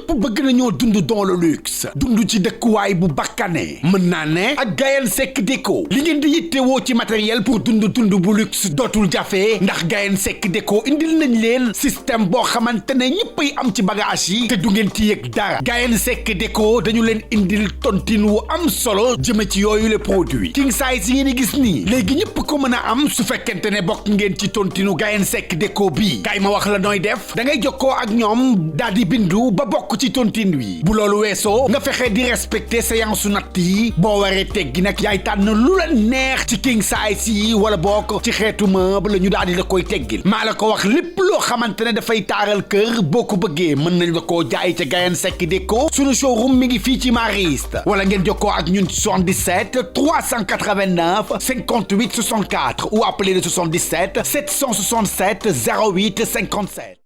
ñëpp bëgg nañoo dund dans le luxe dund ci dëkkuwaay bu bakkane mën naa ne ak Gayen Seck Déco li ngeen di yittewoo ci matériel pour dund bu luxe dootul jafe ndax Gayen Seck Déco indil nañ leen système boo xamante ne ñëppay am ci bagage yi te du ngeen ci yëg dara Gayen Seck Déco dañu leen indil tontine wu am solo jëme ci yooyu le produit king size yi ngeen di gis nii léegi ñëpp ko mën a am su fekkente ne bokk ngeen ci tontinu Gayen Seck Déco bi kay ma wax la nooy def da ngay jokkoo ak ñoom daal di bindu ba bokk ci tontine wi bu loolu weesoo nga fexe di respecter séance su natt yi boo waree teggi nag yaay tànn lu la neex ci king size yi wala bokk ci xeetu meuble la ñu daal di la koy teggil maa la ko wax lépp loo xamante ne dafay taaral kër boo ko bëggee mën nañ la koo jaay ca Gayen Seck Déco sunu showroom mi ngi fii ci Mariste wala ngeen jokkoo ak ñun 77 389 58 64 ou appelez le 77 767 08 57.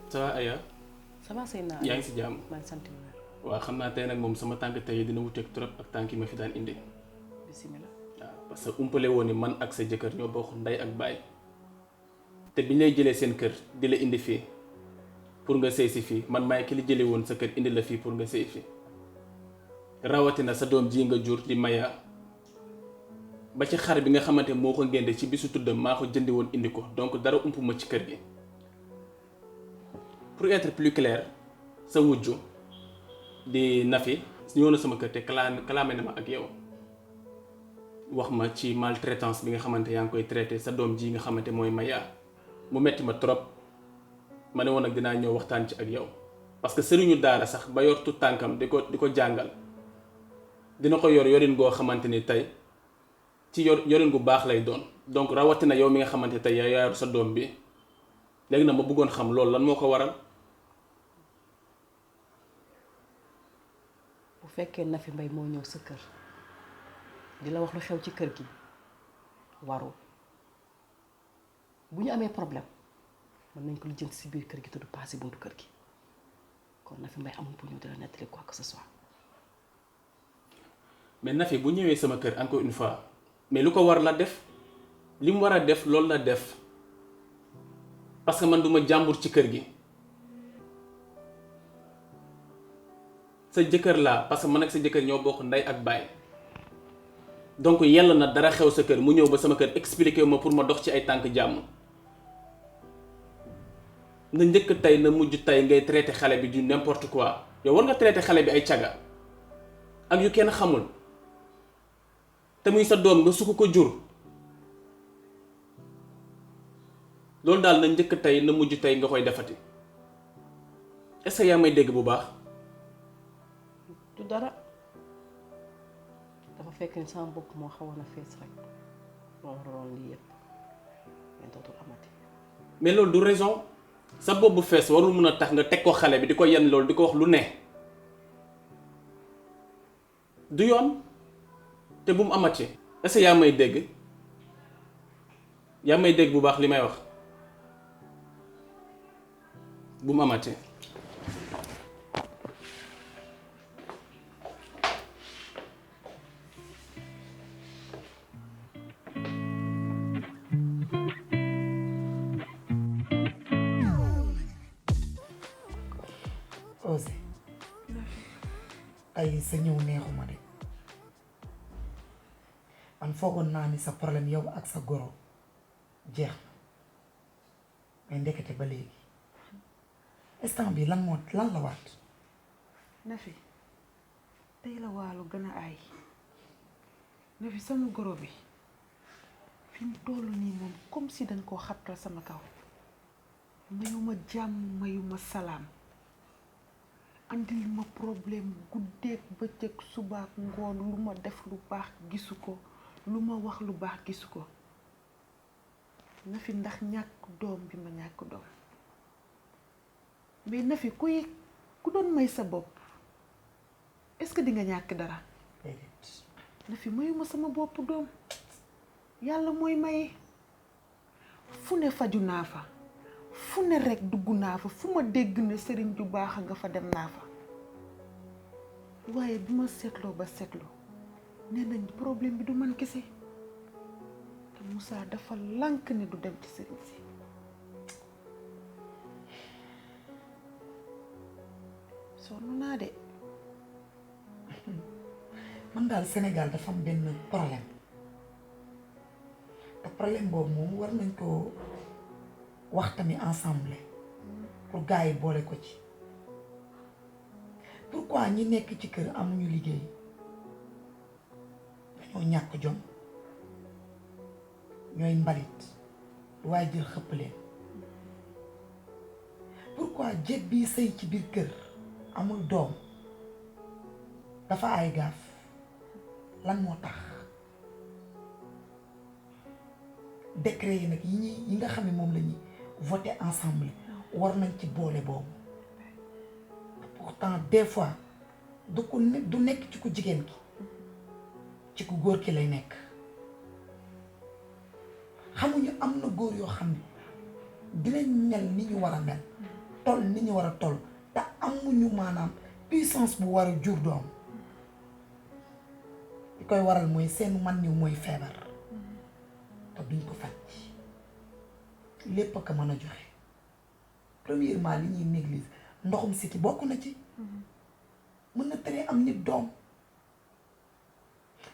ça va Aya. ça va Seyna. yaa ngi si jàmm. maa ngi sant yàlla. waaw xam naa tey nag moom sama tànk tey dina wuteeg trop ak tànk yi ma fi daan indi. bisimilah. waaw parce que umpale woon ni man ak sa jëkkër ñoo bokk ndey ak baay te biñ lay jëlee seen kër di la indi fii pour nga sëy si fii man maay ki la jëlee woon sa kër indi la fii pour nga sëy fii rawatina sa doom ji nga jur di Maya ba ci xar bi nga xamante moo ko ngénde ci bisu tuddam maa ko jëndi woon indi ko donc dara ump ma ci kër gi. pour être plus clair sa wujju di Nafi ñëw na sama kër te kalaame na ma ak yow wax ma ci maltraitance bi nga xamante yaa ngi koy traité sa doom ji nga xamante mooy Maya mu metti ma trop ma ne woon nag dinaa ñëw waxtaan ci ak yow parce que sëriñu daara sax ba yor tu tànkam di ko jàngal dina ko yor yorin goo xamante ni tey ci yorin gu baax lay doon donc rawatina yow mi nga xamante tey yaa yor sa doom bi léegi na ma bëggoon xam loolu lan moo ko waral. bu fekkee Nafi Mbaye moo ñëw sa kër di la wax lu xew ci kër gi warul bu ñu amee problème mën nañ ko lu jënt si biir kër gi te du paase buntu kër gi kon Nafi Mbaye amul pour ñu dina nettali quoi que ce soit. mais Nafi bu ñëwee sama kër encore une fois mais lu ko war la def li mu war a def loolu la def parce que man duma jàmbur ci kër gi sa jëkkër laa parce que man ak sa jëkkër ñoo bokk ndey ak baay donc yell na dara xew sa kër mu ñëw ba sama kër expliquer ma pour ma dox ci ay tànk jàmm na njëkk tey na mujj tey ngay traité xale bi du n'importe quoi yow war nga traité xale bi ay caga ak yu kenn xamul te muy sa doom nga su ko jur loolu daal na njëkk tey na mujj tey nga koy defati est-ce que yaa may dégg bu baax. du dara dafa fekk ni sama bopp moo xawoon a fees rek moo waroon lii yëpp mais dootul amati. mais loolu du raison sa bopp bu fees warul mun a tax nga teg ko xale bi di ko yenn loolu di ko wax lu ne du yoon te bu mu amati est-ce que yaa may dégg bu baax li may wax bu mu amati. Osé ay sa ñëw neexuma de man foogoon naa ni sa problème yow ak sa goro jeex na mais ndekete ba léegi instant bi lan la waat. Nafi tey la waalu gën a aay Nafi sama goro bi fi mu toll nii moom comme si dañ koo xabtal sama kaw mayuma jàmm mayuma salaam andil ma problème guddeeg bëccëg subaak ngoon lu ma def lu baax gisu ko lu ma wax lu baax gisu ko Nafi ndax ñàkk doom bi ma ñàkk doom mais Nafi ku doon may sa bopp est-ce que di nga ñàkk dara. na fi mayuma sama bopp doom yàlla mooy maye fu ne faju naa fa fu ne rek dugg naa fa fu ma dégg ne sëriñ ju baax nga fa dem naa fa waaye bi ma seetloo ba seetloo nee nañ problème bi du man kese te Moussa dafa lànk ne du dem ci sëriñ si sonn naa de man daal Sénégal dafa am benn problème te problème boobu moom war nañ ko wax tamit ensemble pour gars yi boole ko ci pourquoi ñi nekk ci kër amuñu liggéey dañoo ñàkk jom ñooy mbalit lu waaye jël xëpp leen pourquoi jéeg bi sëy ci biir kër amul doom dafa ay gaaf lan moo tax décret yi nag yi nga xam ne moom la ñuy voter ensemble war nañ ci boole boobu pourtant des fois du nekk ci ku jigéen ki ci ku góor ki lay nekk xamuñu am na góor yoo xam ne dinañ mel ni ñu war a mel toll ni ñu war a toll te amuñu maanaam puissance bu war a jur doom li koy waral mooy seen man niw mooy feebar te duñ ko faj lépp a ko mën a joxe premièrement li ñuy néglige ndoxum siti bokk na ci mën na tere am nit doom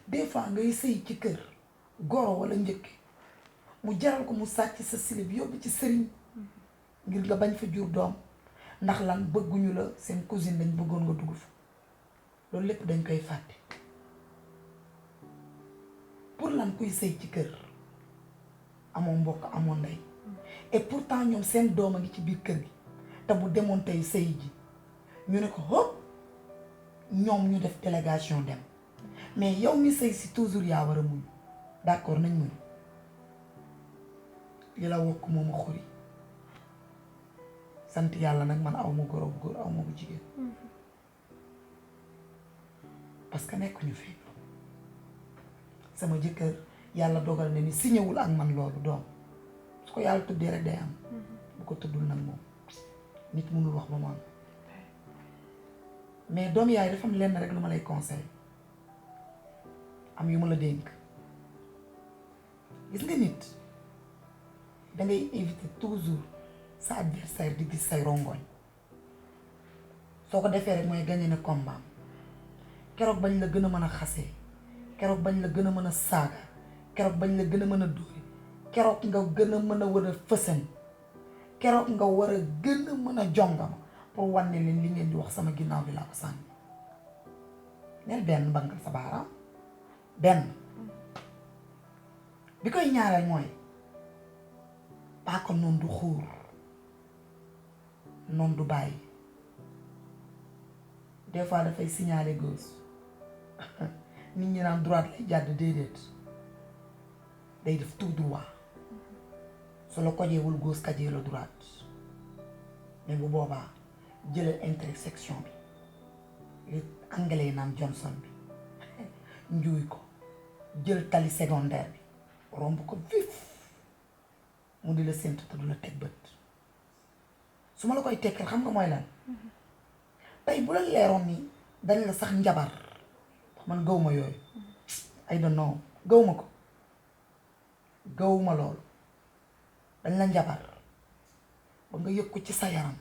des fois ngay sëy ci kër goro wala njëkk mu jaral ko mu sàcc sa silib yóbbu ci sëriñ ngir nga bañ fa jur doom ndax lan bëgguñu la seen cousine dañ bëggoon nga dugg fa loolu lépp dañ koy fàtte pour lan kuy sëy ci kër amoo mbokk amoo ndey et pourtant ñoom seen doom a ngi ci biir kër gi te bu demoon tey sëy ji ñu ne ko hop ñoom ñu def délégation dem mais yow mi sëy si toujours yaa war a muñ d'accord nañ muñ li la wokk moom a xuri sant yàlla nag man aw ma góor aw ma bu jigéen parce que nekkuñu fi sama jëkkër yàlla dogal na ni siñewul ak man loolu doom su ko yàlla tuddee rek day am bu ko tuddul nag moom nit mënul wax ba mu am mais doom yaay dafa am lenn rek lu ma lay conseil am yu ma la dénk gis nga nit dangay éviter toujours sa adversaire di gis say rongoñ soo ko defee rek mooy gagné na combat keroog bañ la gën a mën a xasee keroog bañ la gën a mën a saaga keroog bañ la gën a mën a dóori keroog nga gën a mën a war a fësan keroog nga war a gën a mën a jongama pour wane leen li ngeen di wax sama ginnaaw bi laa ko sànni neel benn bangal sa baaraam benn bi koy ñaareel mooy paaka noonu du xuur noonu du bàyyi des fois dafay signaler gauche nit ñi naan droite lay jàdd déedéet day def tout droit su la kojeewul gauche kajee la droite mais bu boobaa jëlal intersection bi li anglais naan Johnson bi njuuy ko jël tali secondaire bi romb ko vif mu di la séntu te du la teg bët su ma la koy tekkal xam nga mooy lan tey bu la leeroon ni dañ la sax njabar man gawma yooyu I don't know gawma ko gawma loolu dañ la njabar ba nga yëg ko ci sa yaram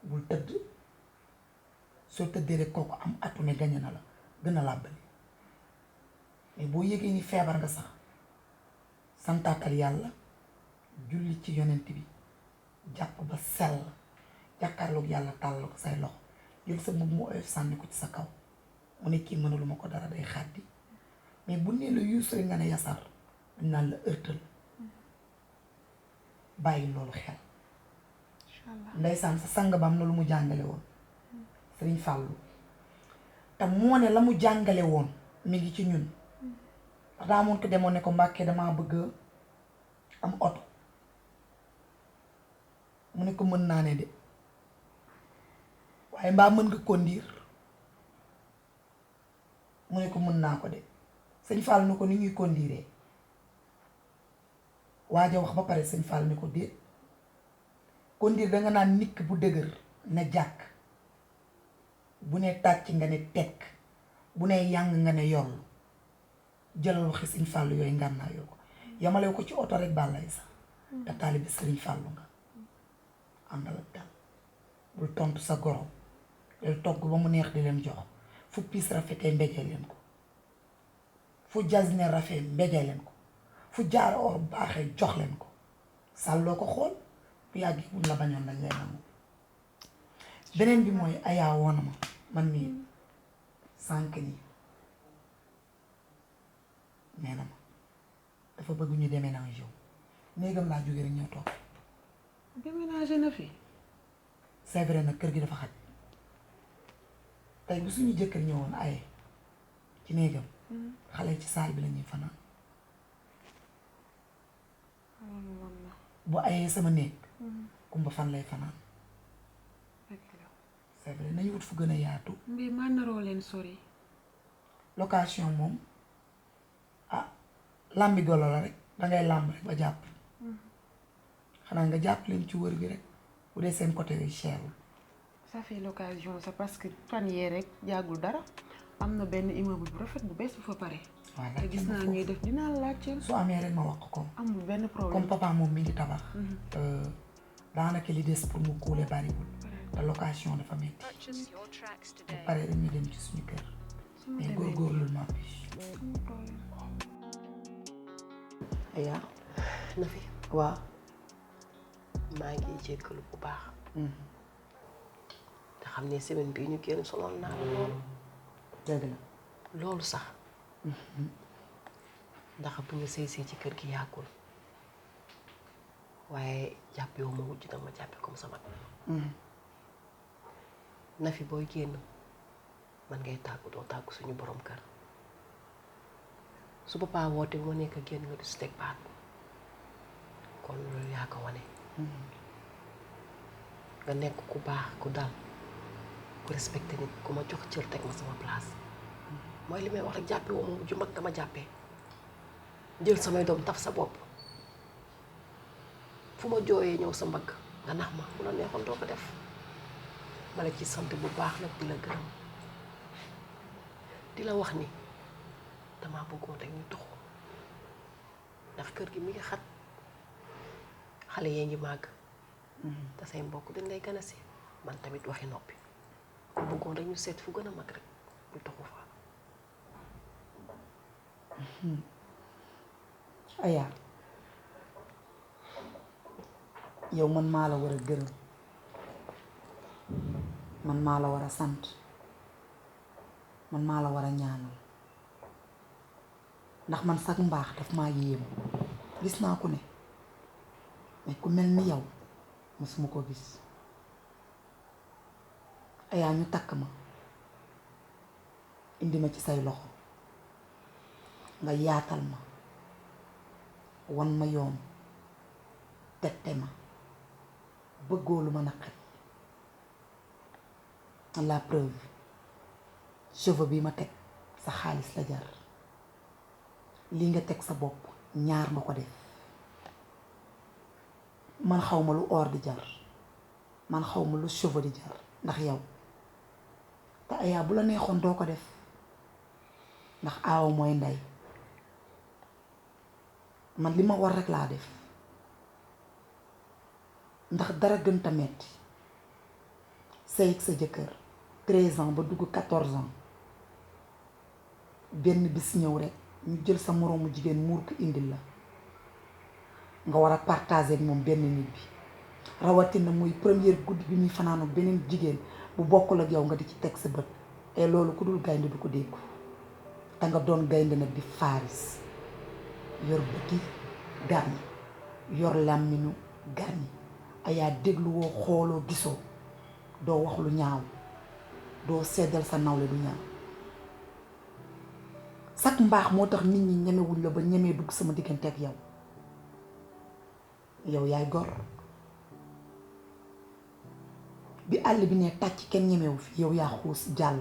bul tëdd soo tëddee rek kooku am atu ne gañe na la gën a làbbali mais boo yëgee ni feebar nga sax santaatal yàlla julli ci yonent bi jàpp ba sell jàkkaarloog yàlla tàll ko say loxo jël sa mbubb mu oyof sànni ko ci sa kaw mu ne kii mënaluma ko dara day xàddi mais bu nee la yuus rek nga ne yasar dañ naan la ërtal bàyyi loolu xel ndeysaan sa sang ba am na lu mu jàngale woon Sëriñ Fàllu te moo ne la mu jàngale woon mi ngi ci ñun ndax daa moon ko demoon ne ko Mbàkke damaa bëgg am oto mu ne ko mën naa ne de waaye mbaa mën nga conduire mu ne ko mën naa ko de sëñ Fall ni ko ni ñuy conduire waaja wax ba pare sëñ Fall ni ko déet conduire danga naan nikk bu dëgër ne jàkk bu ne tàcc nga ne tekk bu ne yàng nga ne yorlu jëlal waxi sëñ Fall yooyu ngànnaa yoo ko yamale ko ci oto rek bàllay sax te taalibe sëriñ Fallu nga àndal ak dal bul tontu sa goro del togg ba mu neex di leen jox fu piis rafetee mbéjee leen ko fu jasne rafet mbéjee leen ko fu jaar or baaxee jox leen ko sàlloo ko xool bu yàggee buñ la bañoon dañ lay nangu beneen bi mooy ayaa woona ma man mii sànq nii nee na ma dafa bëgg ñu déménager wu néegam laa jóge rek ñëw toog déménager na fi. c'est vrai nag kër gi dafa xat tey bu suñu jëkkër ñëwoon aye ci néegam xale ci saal bi la ñuy fanaan bu ayee sama néeg kumba fan lay fanaan c'est vrai nañu wut fu gën a yaatu mbii maa naroo leen sori. location moom ah làmbi golo la rek dangay làmb rek ba jàpp xanaa nga jàpp leen ci wër bi rek bu dee seen côté yooyu cherul. ça fait l'occasion c'est parce que fan yee rek yàggul dara am na benn immeuble bu rafet bu bees bu fa pare. voilà te gis naa ñuy def dinaa la laajteel. su amee rek ma wax ko. amul benn comme problème. papa moom mi ngi tabax. daanaka li des pour mu kuule bariwul. te location dafa metti. bu paree rek ñu dem ci suñu kër. mais góorgóorlu ma bi. yaa na fi waaw maa ngi jéggalu bu baax te xam ne semaine bii ñu génn sonal naa la loolu dëgg la loolu sax ndax bu ñu sëy ci kër gi yàggul waaye jàppe wu ma wujj nag ma jàppe comme sama na fi booy génn man ngay tàggu doo tàggu suñu borom kër su papa woote moo nekk génn nga du si teg baat kon loolu yaa ko wane nga nekk ku baax ku dal ku respecté nit ku ma jox cër teg ma sama place mooy li may wax rek jàppe woo ma ju mag dama jàppee jël samay doom taf sa bopp fu ma jooyee ñëw sa mbagg nga nax ma mu la neexoon doo ko def ma la ci sant bu baax nag di la gërëm di la wax ni damaa bëggoon rek ñu toxu ndax kër gi mi ngi xat xale yee ngi màgg te say mbokk dañ lay gën a si man tamit waxi noppi ku bëggoon rek ñu seet fu gën a mag rek ñu toxu fa ayaa yow man maa la war a gërëm man maa la war a sant man maa la war a ñaanal ndax man sax mbaax daf maa yéem gis naa ku ne mais ku mel ni yow mosuma ko gis ayaa ñu takk ma indi ma ci say loxo nga yaatal ma wan ma yoon tette ma bëggoo lu ma naqari la preuve cheveux bi ma teg sa xaalis la jar lii nga teg sa bopp ñaar nga ko def man xaw ma lu or di jar man xaw ma lu cheveux di jar ndax yow te ayaa bu la neexoon doo ko def ndax aaw mooy ndey man li ma war rek laa def ndax dara gën ta metti sëy ak sa jëkkër 13 ans ba dugg 14 ans benn bis ñëw rek ñu jël sa moroomu jigéen muur ko indil la nga war a partager ak moom benn nit bi rawatina muy première guddi bi muy fanaanu beneen jigéen bu bokkul ak yow nga di ci teg sa bët et loolu ku dul gaynde du ko dégg te nga doon gaynde nag di faaris yor bëti garmi yor làmminu garmi ayaa déglu woo xooloo gisoo doo wax lu ñaaw doo seddal sa nawle du ñaaw sak mbaax moo tax nit ñi ñemewuñ la ba ñemee dugg sama diggante ak yow yow yaay gor bi àll bi ne tàcc kenn ñemewu fi yow yaa xuus jàll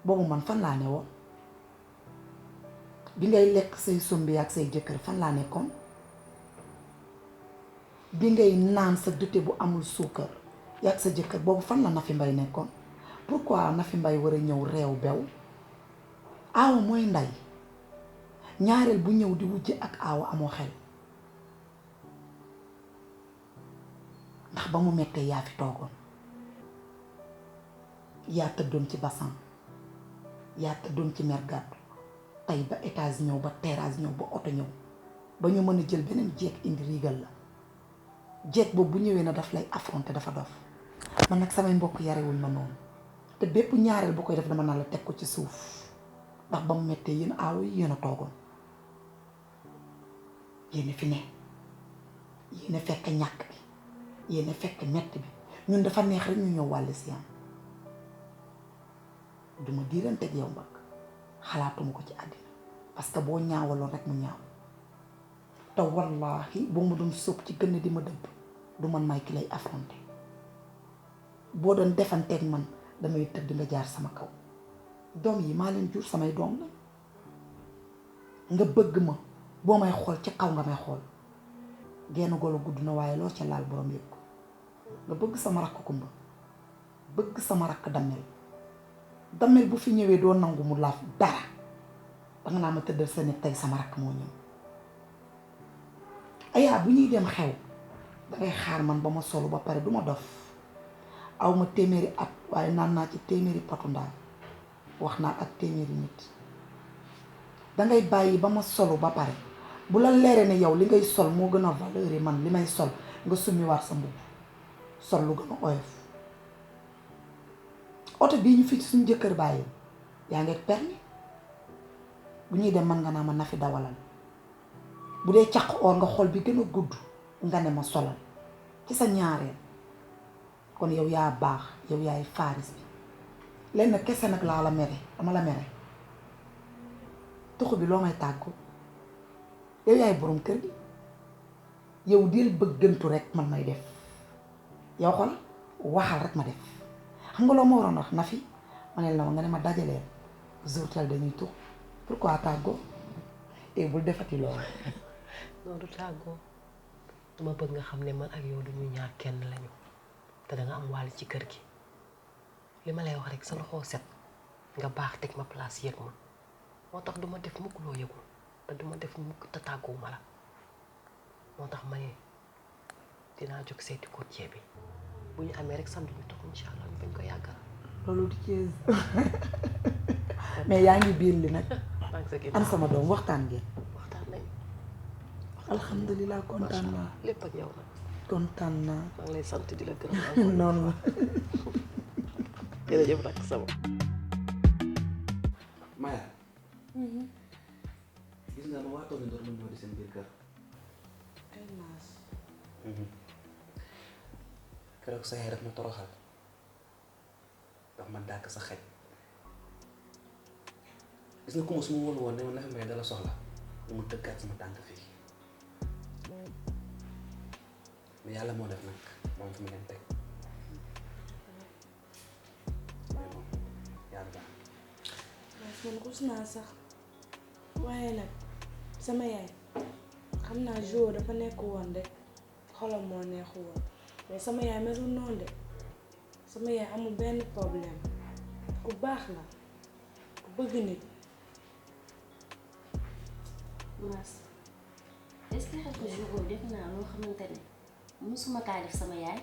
boobu man fan laa ne woon bi ngay lekk say sombi ak say jëkkër fan laa nekkoon bi ngay naan sa dute bu amul suukar yàgg sa jëkkër boobu fan la Nafi Mbaye nekkoon pourquoi Nafi Mbaye war a ñëw réew bew aawa mooy nday ñaareel bu ñëw di wujje ak aawa amoo xel ndax ba mu mettee yaa fi toogoon yaa tëddoon ci bassan yaa tëddoon ci mer gàddu tey ba étage ñëw ba terrasse ñëw ba oto ñëw ba ñu mën a jël beneen jeeg indi riigal la jeeg boobu bu ñëwee na daf lay affronter dafa dof man nag samay mbokk yarewuñ ma noonu te bépp ñaareel bu koy def dama naa la teg ko ci suuf ndax ba mu mettee yéen aawo yi yéen a toogoon yéen fi ne yéen a fekk ñàkk bi yéen a fekk mett bi ñun dafa neex rek ñu ñëw wàll si am duma diiranteeg yow mbagg xalaatuma ko ci àddina parce que boo ñaawaloon rek mu ñaaw te wallaahi boo ma doon sóob ci gën di ma dëbb du man may ki lay affronté boo doon defanteeg man damay tëdd nga jaar sama kaw doom yi maa leen jur samay doom la nga bëgg ma boo may xool ci kaw nga may xool genn golo gudd na waaye loo ca laal borom yëpp nga bëgg sama rakk kumba bëgg sama rakk dammel bu fi ñëwee doo nangu mu laaf dara danga naa ma tëddal sa nit tey sama rakk moo ñëw ayaa bu ñuy dem xew dangay xaar man ba ma solu ba pare du ma dof aw ma téeméeri at waaye naan naa ci téeméeri potu ndaal wax naa ak téeméeri nit dangay bàyyi ba ma solu ba pare bu la leeree ne yow li ngay sol moo gën a valeur yi man li may sol nga summi war sa mbubb sol lu gën a oyof oto bii ñu fi suñu jëkkër bàyyi yaa ngi permis bu ñuy dem man nga naa ma Nafi dawalal bu dee caq or nga xool bi gën a gudd nga ne ma solal ci sa ñaareel kon yow yaa baax yow yaay faaris bi lenn kese nag laa la mere dama la mere tuxu bi loo may tàggu yow yaay borom kër gi yow del bëggantu rek man may def yow xool waxal rek ma def xam nga loo ma waroon wax Nafi ma ne la nga ne ma dajaleel jour tel dañuy tux pourquoi tàggoo te bul defati loolu noonu tàggoo dama bëgg nga xam ne man ak yow duñu ñaar kenn lañu te danga am wàll ci kër gi li ma lay wax rek sa loxo set nga baax teg ma place yëg ma moo tax duma def mukk loo yëgul te duma def mukk te tàgguwuma la moo tax ma ne dinaa jóg seeti courtier bi bu ñu amee rek samedi ñu toog incha allah ñu bañ ko yàggal loolu di ci mais yaa ngi biir li nag am sama doom waxtaan ngeen waxtaan nañ alhamdulilah kontaan naa lépp ak yow nag kontaan naa maa ngi lay sant di la gërëm noonu la jërëjëf nag sama Maya gis nga ma waatoon ne doon ma ñëw di seen biir kër ay naas keroog sa yaay daf ma toroxal daf ma dàkk sa xaj gis nga ko su ma wóolu woon ne ma Nafi Mbaye dala soxla mu tëggaat sama tànk fii mais yàlla moo def nag moom fi mu leen teg mais bon yàlla baax man rus naa sax waaye nag sama yaay xam naa jour dafa nekk woon rek xolam moo neexu woon mais sama yaay melul noonu de sama yaay amul benn problème ku baax la ku bëgg nit. Mass est-ce que xam nga jour def naa loo xamante ne musuma kaa def sama yaay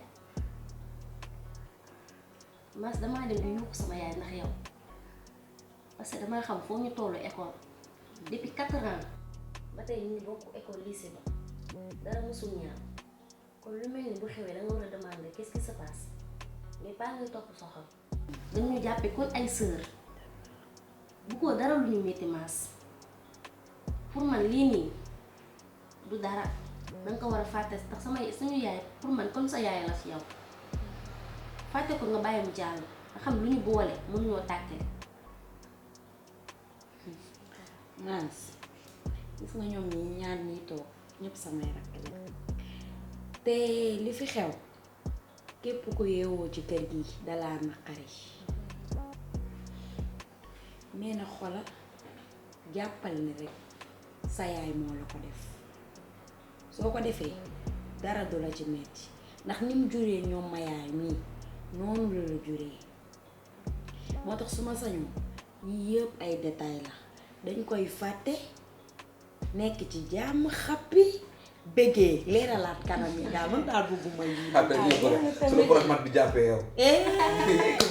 Mass damaa dem di yuuxu sama yaay ndax yow parce que damaa xam foo ñu tollu école depuis 4 ans ba tey ñu bokk école lycée ba dara musul ñaaw kon lu mel ni bu xewee da nga war a demander qu'est-ce qui se passe mais pas ngay topp soxal dañ ñu jàppee kon ay sœur bu ko dara lu ñu metti Mass pour man lii nii du dara danga ko war a fàtte ndax suñu yaay pour man comme sa yaay la fi yow fàtte ko nga bàyyi mu jàll nga xam lu ñu boole mënuñoo tàkkee. Mass gis nga ñoom ñi ñaar ñiy toog ñëpp samay rakk la te li fi xew képp ku yeewoo ci kër gi dalaa naqari mais na xola jàppal ni rek sa yaay moo la ko def soo ko defee dara du la ci metti ndax ni mu juree ñoom ma yaay mii noonu la la juree moo tax su ma sañoon yii yëpp ay détails la dañ koy fàtte nekk ci jàmm xappi bëggee leeralaat kanam yi daal man daal bëgguma yi après ñu ko su la borom mat bi jàppee yow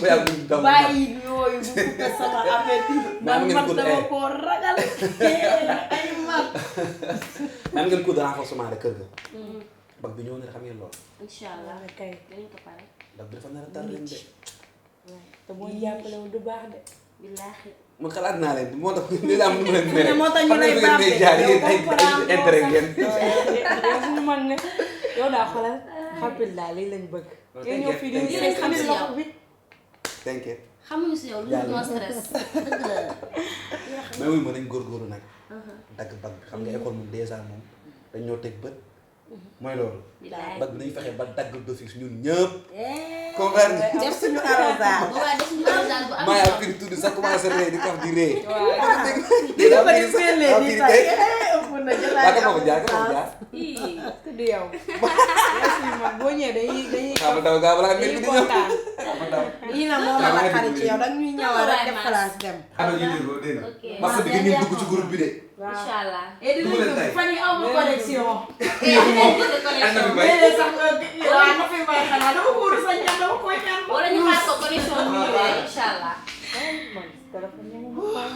ba yàgg ñu daw bàyyi yooyu bu ko sama affaire bi man dama koo ragal ay mag nan ngeen ko de renforcement de kër ga bag bi ñëw na xam ngeen loolu Inch'Allah kay dinañ ko pare. ndax dafa nar a tar leen de te boo jàppalewul du baax de. Billaahi. man xalaat naa leen moo tax li am nu mu leen mere moo tax ñu lay xam ngeen jaar yéen ay intérêt ngeen yow suñu man ne yow daa xoolal xappil daal lii lañ bëgg. yow ñëw fii di lii lañ xam si yow. loxo bi. t'inquiète xamuñu si yow lu ñu doon stress dëgg la. mais wuy ma nañ góorgóorlu nag dagg bag bi xam nga école moom dèjà moom dañ ñoo teg bët mooy loolu Billaahi. bag bi nañu fexe ba dagg d'office ñun ñëpp comprendre nga def suñu arrosage bu waa def ñu arrosage bu am maa yaa solo. firi tudd sax commencé ree di kaf di ree di ko di fele di tay ëpp na waa ka ma ko jaar ka ma ko jaar Ii. du yow. yow suñu man boo ñëwee dañuy xaaral daw gaa balaa mel bi di ñëw kontaan. xaaral daw lii nag moo ma xarit ci yow dañuy ñëwal rek def place dem am na ñu déggoo dégg nga Ok. parce que ngeen dugg ci groupe bi de Inch'Allah. dugg leen tey fan yi aw ma connexion ana bi bay léeg-léeg sax nga waa na fi may xanaa dama ko wóor sa ñaan dama koy ñaan wala ñu xaar ko connexion bi ñëwee Inch'Allah. man téléphone yi moom